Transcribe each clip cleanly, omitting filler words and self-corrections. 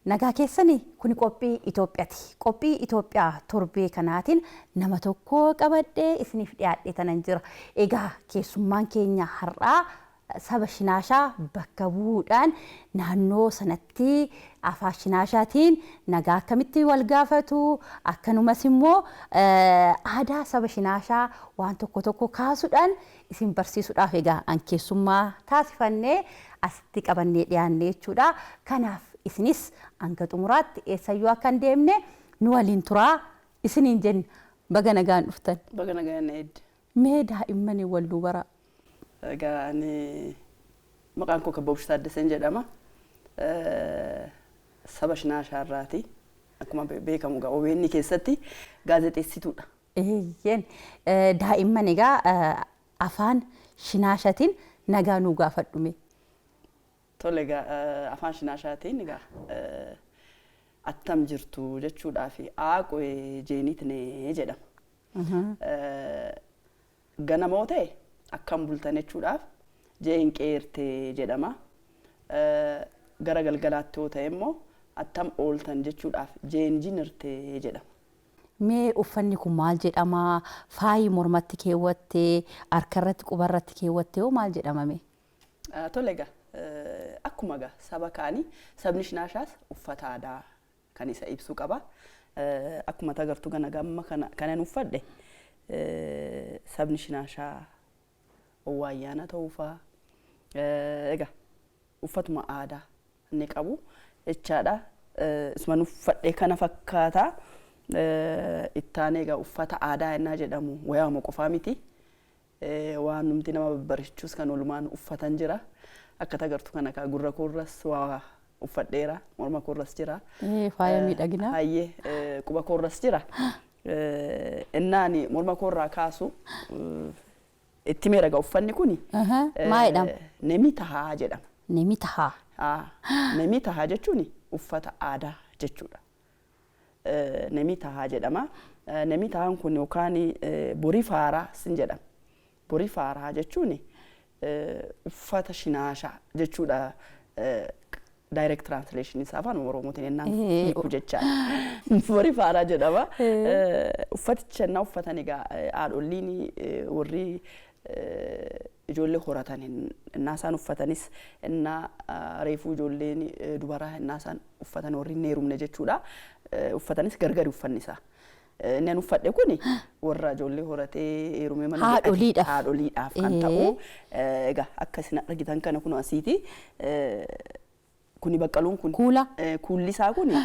Nagaa keessanii, kuni Qophii Itoophiyaati. Qophii Itoophiyaa torbee kanaatiin nama tokko qabadhee isiniif dhiyaadhee tanan jira. Egaa keessummaan keenya har'aa saba Shinaashaa bakka bu'uudhaan naannoo sanatti afaan Shinaashaatiin nagaa akkamitti wal gaafatu, akkanumas immoo aadaa saba Shinaashaa waan tokko tokko kaasuudhaan isin barsiisuudhaaf egaa an keessummaa taasifannee asitti qabannee dhiyaanne jechuudha. Kanaaf isinis hanga xumuraatti eessayyuu akka hin deemne nu waliin turaa isiniin jenna. Baga nagaan dhuftan. Baga nagaan eedde. Mee daa'immanii wal nu baraa. Egaa ani maqaan koo Kabbabuu Taaddaseen jedhama. Saba Shinaashaa irraati. Akkuma beekamu egaa OBN keessatti gaazexeessituudha. Eeyyeen, daa'imman egaa afaan Shinaashatiin nagaa nuu gaafadhume. Tole, egaa afaan Shinaashaatiin egaa attam jirtu jechuudhaaf aaqoe jeenitne jedhama. Ganamoo ta'e akkam bultan jechuudhaaf jeen qeerte jedhama. Gara galgalaatti yoo ta'e immoo attam ooltan jechuudhaaf jeen jinirte jedhama. Mee uffanni kun maal jedhama? Faayi mormatti keewwattee, harkarratti, qubarratti keewwattee hoo maal jedhama mee? Tole, egaa akkuma egaa saba kaanii sabni Shinaashaas uffata aadaa kan isa ibsu qaba. Akkuma agartu kana gamma kanan uffadhe sabni Shinaashaa owwaa ayyaana ta'uufaa egaa uffatuma aadaa inni qabu jechaadha. Isuman uffadhe kana fakkaata. Ittaanee egaa uffata aadaa yennaa jedhamu wayaama qofaa miti. Waan numti nama babbareechus kan oolumaan uffatan jira. Akka agartu kana kaa gurra koorras waa uffadheera. Morma koorras jira. Faaya miidhaginaa. Hayyee, quba koorras jira. Innaani morma koorraa kaasu itti meera egaa uffanni kuni. Maa jedhama? Nemi tahaa jedhama. Nemi tahaa. Nemi tahaa jechuun uffata aadaa jechuudha. Nemi tahaa jedhama. Nemi tahaan kun yookaan borii faaraa sin jedhama. Borii faaraa jechuun uffata Shinaashaa jechuudha. Direct translation isaa afaan Oromootiin ennaan hiiku jechaadha. Borii faaraa jedhama. Uffaticha ennaa uffatan egaa haadholiin warri ijoollee horatan ennaa isaan uffatanis, ennaa reefuu ijoolleen dubaraa ennaa isaan uffatan, warri hin heerumne jechuudha. Uffatanis gargari uffanni isaa. Inni an uffadhe kuni warra ijoollee horatee heerumee mana Haadholiidhaaf. Haadholiidhaaf kan ta'u. Egaa akka isin argitan kana kun asiiti. Kuni baqqaluun kun. Kuula. Kuulli isaa kuni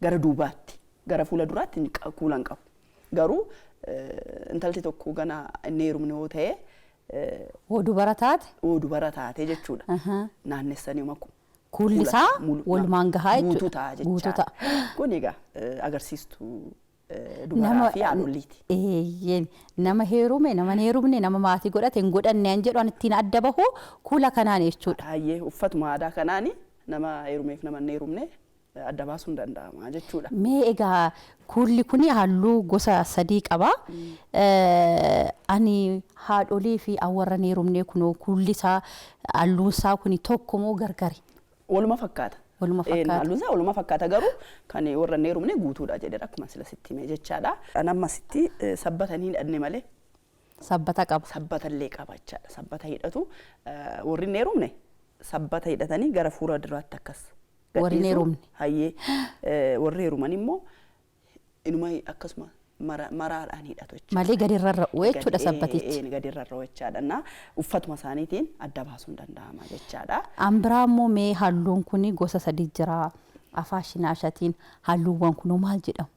gara duubaatti, gara fuula duraatti kuula hin qabu. Garuu intalti tokko gana hin heerumne yoo ta'e, Hoo dubara taate? Hoo dubara taate jechuudha. Naannessanii maku. Kuulli isaa walumaan gahaa jechuudha. Guutuu ta'a Guutuu jechaadha. Ta'a. Kun egaa agarsiistuu dubaraa fi haadholiiti. Eeyyeen, nama heerume, nama hin heerumne, nama maatii godhate, hin godhanne an jedhu an ittiin adda bahu kuula kanaan jechuudha. Hayyee, uffatuma aadaa kanaani nama heerumeef nama hin heerumne adda baasuun danda'ama jechuudha. Mee egaa kuulli kun halluu gosa sadii qaba. Ani haadholii fi warra hin heerumne kunoo kuulli isaa, halluun isaa kun tokko moo gargari? Waluma fakkaata. Waluma fakkaata. Halluun isaa waluma fakkaata, garuu kan warra hin heerumne guutuudha jedheera akkuma sila sitti hime jechaadha. Kan amma sitti sabbata hin hidhanne malee. Sabbata qaba. Sabbata illee qaba jechaadha. Sabbata hidhatu warri hin heerumne, sabbata hidhatanii gara fuula duraatti akkas Warri hin gadhiisu. heerumne. Hayyee, warri heeruman immoo inuma akkasuma maraadhaan hidhatu jechuudha. Malee gadi rarra'u jechuudha sabbatichi. Gadi rarra'u jechaadha. Na uffatuma isaaniitiin adda baasuun danda'ama jechaadha. An biraa immoo mee halluun kun gosa sadi jira. Afaan Shinaashatiin halluuwwan kunoo maal jedhamu?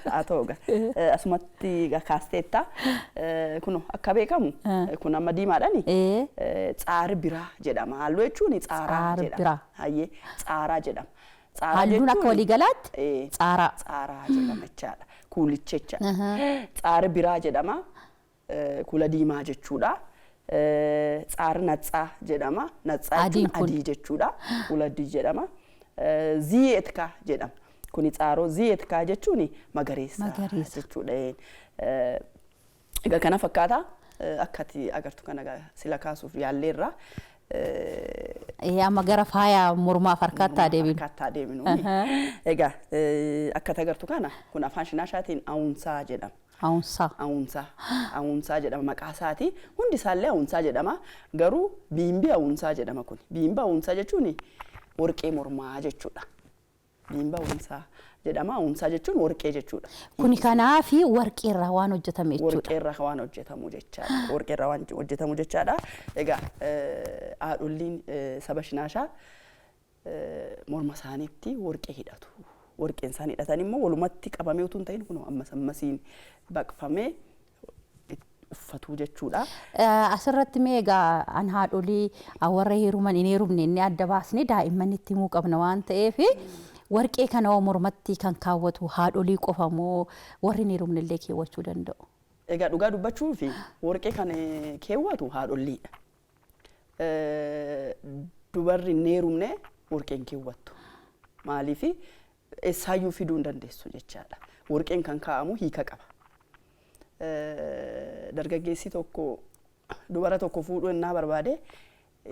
Haa ta'u egaa asumatti egaa kaasteetta. Kun akka beekamu kun amma diimaadhani. Tsaari biraa jedhama. Halluu jechuun tsaaraa Tsaari jedhama. Biraa. Hayyee, tsaaraa jedhama. Tsaaraa Halluun akka jechuun waliigalaatti tsaaraa. Tsaaraa jedhama jechaadha. Kuulicha jechaadha. Tsaari biraa jedhama. Kuula diimaa jechuudha. Tsaari natsaa jedhama. Natsaa Adiin jechuun kun. Adii jechuudha. Kuula adii jedhama. Ziyeetkaa jedhama. Kuni tsaaroo ziyeetkaa jechuun magariisa Magariisa. jechuudha. Egaa kana fakkaata. Akkati agartu kana egaa sila kaasuuf yaalleerra. Amma gara faaya mormaaf harkaatti haa deebinu. Harkaatti haa deebinu. Egaa akka agartu kana kun afaan Shinaashaatiin awunsaa jedhama. Awunsaa. Awunsaa. Awunsaa jedhama maqaa isaati. Hundi isaallee awunsaa jedhama. Garuu biimbii awunsaa jedhama kun. Biimbii awunsaa jechuun warqee mormaa jechuudha. Biimbii awunsaa jedhama. Awunsaa jechuun warqee jechuudha. Kuni kanaafi warqeerraa waan hojjetame jechuudha. Warqeerraa waan hojjetamu jechaadha. Warqeerraa waan hojjetamu jechaadha. Egaa haadholiin saba Shinaashaa morma isaaniitti warqee hidhatu. Warqeen isaan hidhatan immoo walumatti qabamee utuu hin ta'in kun ammas ammasiin baqfamee uffatu jechuudha. Asirratti mee egaa an haadholii warra heeruman hin heerumne inni adda baasnee daa'imman itti himuu qabna waan ta'eef, warqee kana hoo mormatti kan kaawwatu haadholii qofa moo warri hin heerumne illee keewwachuu danda'u? Egaa dhugaa dubbachuu fi warqee kan keewwatu haadholiidha. Dubarri hin heerumne warqee hin keewwattu. Maaliif? Eessaayyuu fiduu hin dandeessu jechaadha. Warqeen kan kaa'amu hiika qaba. Dargaggeessi tokko dubara tokko fuudhuu innaa barbaade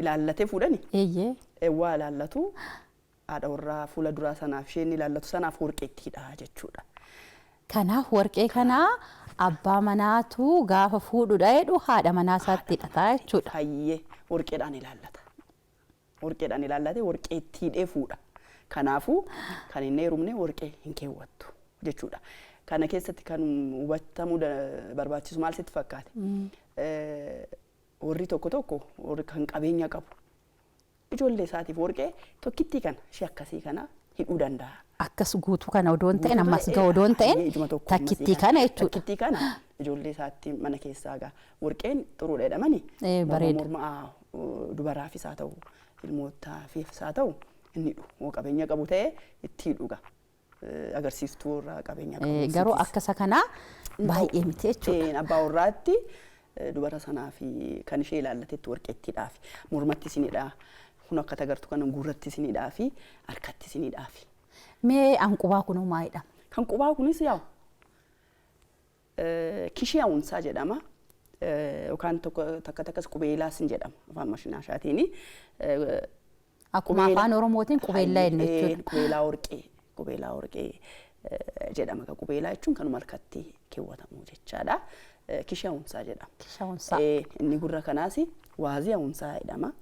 ilaallatee fuudhani. Waa ilaallatu haadha warraa fuula duraa sanaaf isheen ilaallatu sanaaf warqee itti hidhaa jechuudha. Kanaaf warqee kana abbaa manaatu gaafa fuudhudha jedhu haadha manaa isaatti hidhataa jechuudha. Hayyee, warqeedhaan ilaallata. Warqeedhaan ilaallatee warqee itti hidhee fuudha. Kanaafuu kan hin heerumne warqee hin keewwattu jechuudha. Kana keessatti kan hubatamuu barbaachisu maal sitti fakkaate? Warri tokko tokko, warri kan qabeenya qabu, ijoollee isaatiif warqee tokkittii kana ishee akkasii kana hidhuu danda'a. Akkas guutuu kana odoo hin ta'in, ammas ga'u odoo hin ta'in, takkittii kana jechuudha. Takkittii kana ijoollee isaatti mana keessaa gaa warqeen xuruudha jedhamani. Bareeda. Morma dubaraafis haa ta'u, ilmootaafis haa ta'u, inni hidhu hoo qabeenya qabu ta'e itti hidhu gaa. Agarsiiftuu irraa qabeenya qabu. Garuu akka isa kanaa baay'ee miti jechuudha. Abbaa warraatti dubara sanaa fi kan ishee ilaallatetti warqee itti hidhaafi. Mormatti isinidha. Kun akka agartu kana gurratti isinidhaa fi harkatti isinidhaafi. Mee anqubaa kunoo maalidha? Kan qubaa kunis yaa'u kishii awunsaa jedhama. Yookaan takka takkas qubeelaas hin jedhama afaan Shinaashaatiini. Akkuma afaan Oromootiin qubeellaa jennu jechuudha. Qubeelaa warqee, qubeelaa warqee jedhama. Qubeelaa jechuun kanuma harkatti keewwatamu jechaadha. Kishii awunsaa jedhama. Kishii awunsaa. Inni gurra kanaas waazii awunsaa jedhama.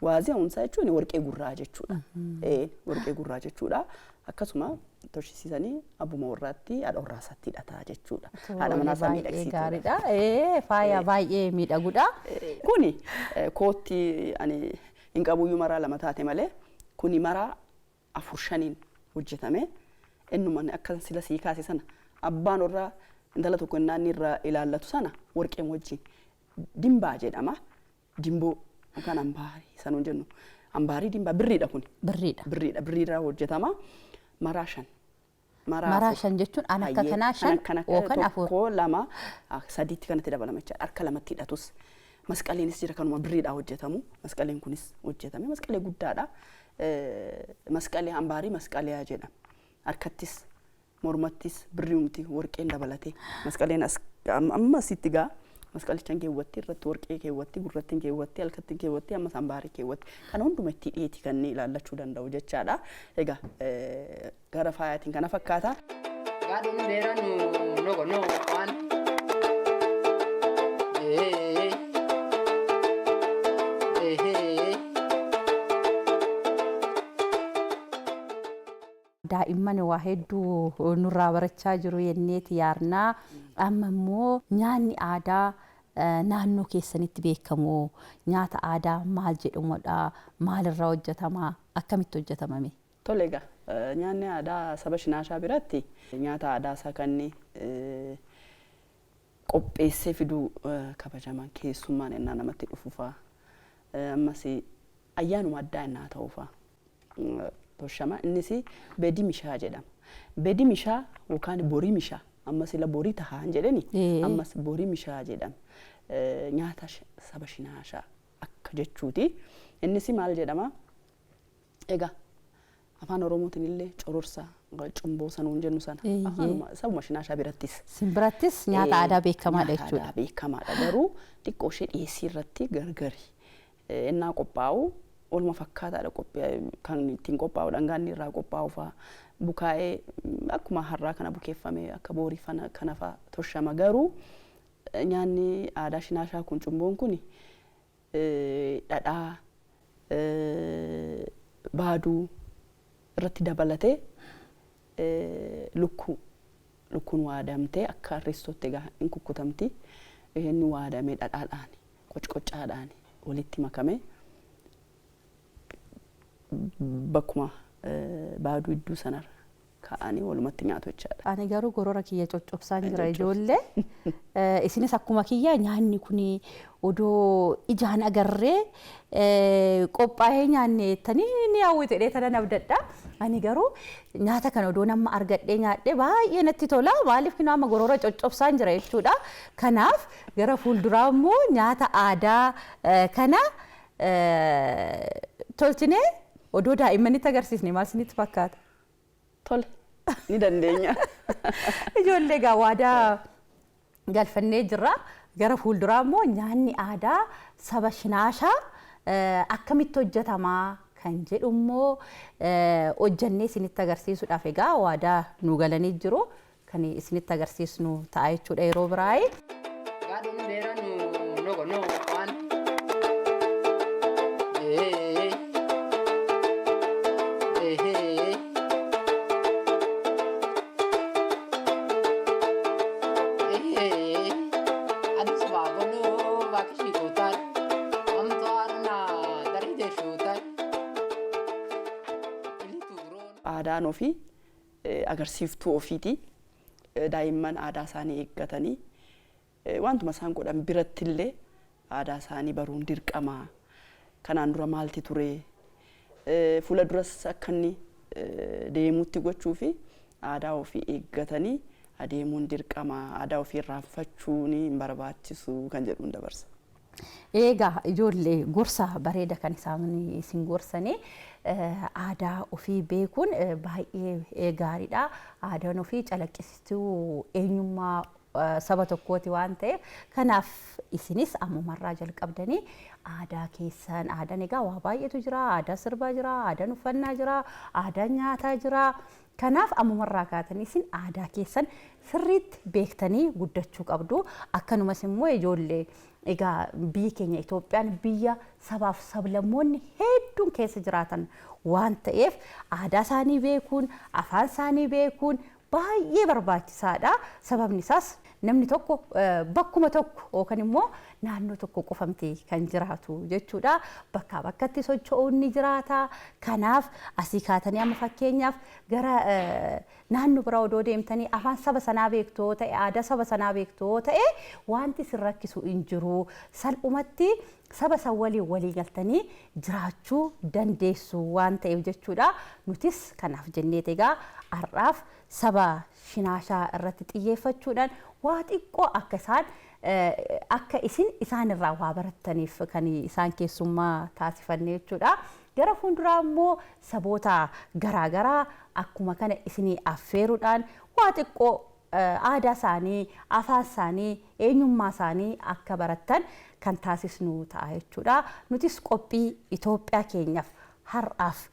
Waazii awunsaa jechuun warqee gurraa jechuudha. Warqee gurraa jechuudha. Akkasuma tolchisiisanii abbuma warraatti haadha warraa isaatti hidhataa jechuudha. Haadha manaa isaa miidhagsiituudha. Gaariidha. Faaya baay'ee miidhagudha. Kuni kootti ani hin qabuyyuu maraa lama taate malee, kuni maraa afur shaniin hojjetame. Innuma akka sila sii kaase sana abbaan warraa intala tokko inni irraa ilaallatu sana warqeen wajjin dimbaa jedhama. Dimboo yookaan ambaarii sanuun jennu. Ambaarii dimbaa birriidha kuni. Birriidha. Birriidha. Birriirraa hojjetama. Maraa shan. Maraa shan jechuun an akka kanaa shan yookaan afur. Tokko, lama, sadiitti kanatti dabalama jechaadha. Harka lamatti hidhatus. Masqaleenis jira, kanuma birriidhaa hojjetamu. Masqaleen kunis hojjetame. Masqalee guddaadha. Masqalee ambaarii masqalee jedhama. Harkattis mormattis birriumti warqeen dabalatee masqaleen as amma asitti gaa masqalichaan keewwatti, irratti warqee keewwatti, gurratti keewwatti, halkatti keewwatti, ammas ambaarii keewwatti, kana hunduma itti dhiyeeti kan inni ilaallachuu danda'u jechaadha. Egaa gara faayaatiin kana fakkaata. Gaadhuun beeranu nogo no waan. Ee. Ee. Daa'imman waa hedduu nurraa barachaa jiru jenneeti yaadnaa. Amma immoo nyaanni aadaa naannoo keessanitti beekamu nyaata aadaa maal jedhamudha? Maalirraa hojjetama? Akkamitti hojjetamame? Tole, egaa nyaanni aadaa saba Shinaashaa biratti nyaata aadaa isaa kan qopheessee fiduu kabajaman keessummaan ennaa namatti dhufufaa, ammas ayyaanuma addaa ennaa ta'uufaa toshama. Innis beedi mishaa jedhama. Beedi mishaa yookaan borii mishaa, ammas ila borii tahaan jedheni, ammas borii mishaa jedhama. Nyaata saba Shinaashaa akka jechuuti. Innis maal jedhama? Egaa afaan Oromootiin illee cororsa, cumboo sanuun jennu sana afaanuma sabuma Shinaashaa birattis. Simbirattis nyaata aadaa beekamaadha Nyaata jechuudha. aadaa beekamaadha, garuu xiqqoo ishee dhiyeessii irratti gargari. Ennaa qophaa'u waluma fakkaataadha kan ittiin qophaa'u, dhangaan inni irraa qophaa'u fa'aa bukaa'ee akkuma har'aa kana bukeeffamee akka boorii kana fa'aa toshama. Garuu nyaanni aadaa Shinaashaa kun, cumboon kun, dhadhaa baaduu irratti dabalatee lukkuu, lukkuun waadamtee akka arristootti egaa hin kukkutamti. Inni waadamee dhadhaadhaan qocqoccaadhaan walitti makamee bakkuma baaduu iddoo sanarra kaa'anii walumatti nyaatu jechaadha. Ani garuu gorora kiyya coccobsaan jira ijoollee. Isinis akkuma kiyya nyaanni kun odoo ijaan agarree qophaa'ee nyaanne jettanii ni hawwitu jedhee tanan abdadha. Ani garuu nyaata kana odoo nama argadhee nyaadhee baay'ee natti tola. Maaliif kinoo amma gorora coccobsaan jira jechuudha. Kanaaf gara fuulduraa immoo nyaata aadaa kana tolchinee odoo daa'immanitti agarsiisne maal isinitti fakkaata? Tole, ni dandeenya. Ijoollee, egaa waadaa galfannee jirra. Gara fuulduraa immoo nyaanni aadaa saba Shinaashaa akkamitti hojjetamaa kan jedhu immoo hojjannee isinitti agarsiisuudhaaf egaa waadaa nu galanii jiru. Kan isinitti agarsiisnu ta'a jechuudha yeroo biraayi. Gaadhuun beeranu nogo no waan. Ee. Ee. Ee. Addis Ababa baakishii gootaan amtoorna daree shuutaan. Aadaan ofii agarsiiftuu ofiiti. Daa'imman aadaa isaanii eeggatanii wantuma isaan godhan birattillee aadaa isaanii baruun dirqama. Kanaan dura maalti ture? Fuula duras akka inni deemutti gochuu fi aadaa ofii eeggatanii adeemuun dirqama. Aadaa ofii irraanfachuun hin barbaachisu kan jedhuun dabarsa. Egaa ijoollee, gorsa bareeda kan isaan isin gorsanii, aadaa ofii beekuun baay'ee gaariidha. Aadaan ofii calaqqisiistuu eenyummaa saba tokkooti waan ta'eef, kanaaf isinis ammumarraa jalqabdanii aadaa keessan, aadaan egaa waa baay'eetu jira. Aadaa sirbaa jira, aadaan uffannaa jira, aadaan nyaataa jira. Kanaaf ammumarraa kaatanii isin aadaa keessan sirriitti beektanii guddachuu qabdu. Akkanumas immoo ijoollee, egaa biyyi keenya Itoophiyaan biyya sabaaf sablammoonni hedduun keessa jiraatan waan ta'eef, aadaa isaanii beekuun, afaan isaanii beekuun baay'ee barbaachisaadha. Sababni isaas namni tokko bakkuma tokko yookaan immoo naannoo tokko qofa miti kan jiraatu jechuudha. Bakkaa bakkatti socho'uun ni jiraata. Kanaaf asii kaatanii amma fakkeenyaaf gara naannoo biraa odoo deemtanii afaan saba sanaa beektoo ta'e, aadaa saba sanaa beektoo ta'e, wanti isin rakkisu hin jiru. Salphumatti saba san waliin walii galtanii jiraachuu dandeessu waan ta'eef jechuudha. Nutis kanaaf jenneet egaa har'aaf saba Shinaashaa irratti xiyyeeffachuudhaan waa xiqqoo akka isaan akka isin isaan irraa waa barattaniif kan isaan keessummaa taasifanne jechuudha. Gara fuulduraa immoo saboota garaagaraa akkuma kana isinii affeeruudhaan waa xiqqoo aadaa isaanii, afaan isaanii, eenyummaa isaanii akka barattan kan taasisnu ta'a jechuudha. Nutis qophii Itoophiyaa keenyaaf har'aaf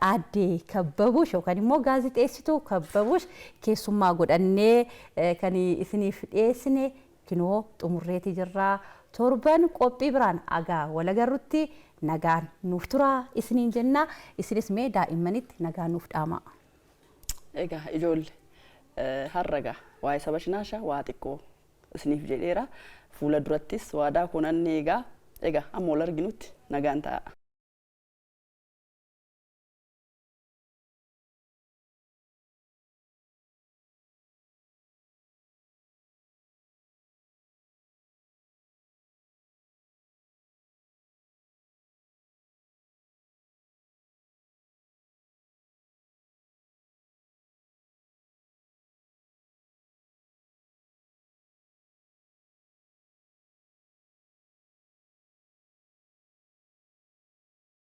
aaddee Kabbabush yookaan immoo gaazixeessituu Kabbabush keessummaa godhannee kan isiniif dhiyeessine kinoo xumurreeti jirraa. Torban qophii biraan agaa walagarrutti nagaan nuuf turaa isiniin jenna. Isinis mee daa'immanitti nagaa nuuf dhaamaa. Egaa ijoollee, har'a egaa waa'ee saba Shinaashaa waa xiqqoo isiniif jedheera. Fuula durattis waadaa kunan eegaa. Egaa amma wal arginutti nagaan ta'a.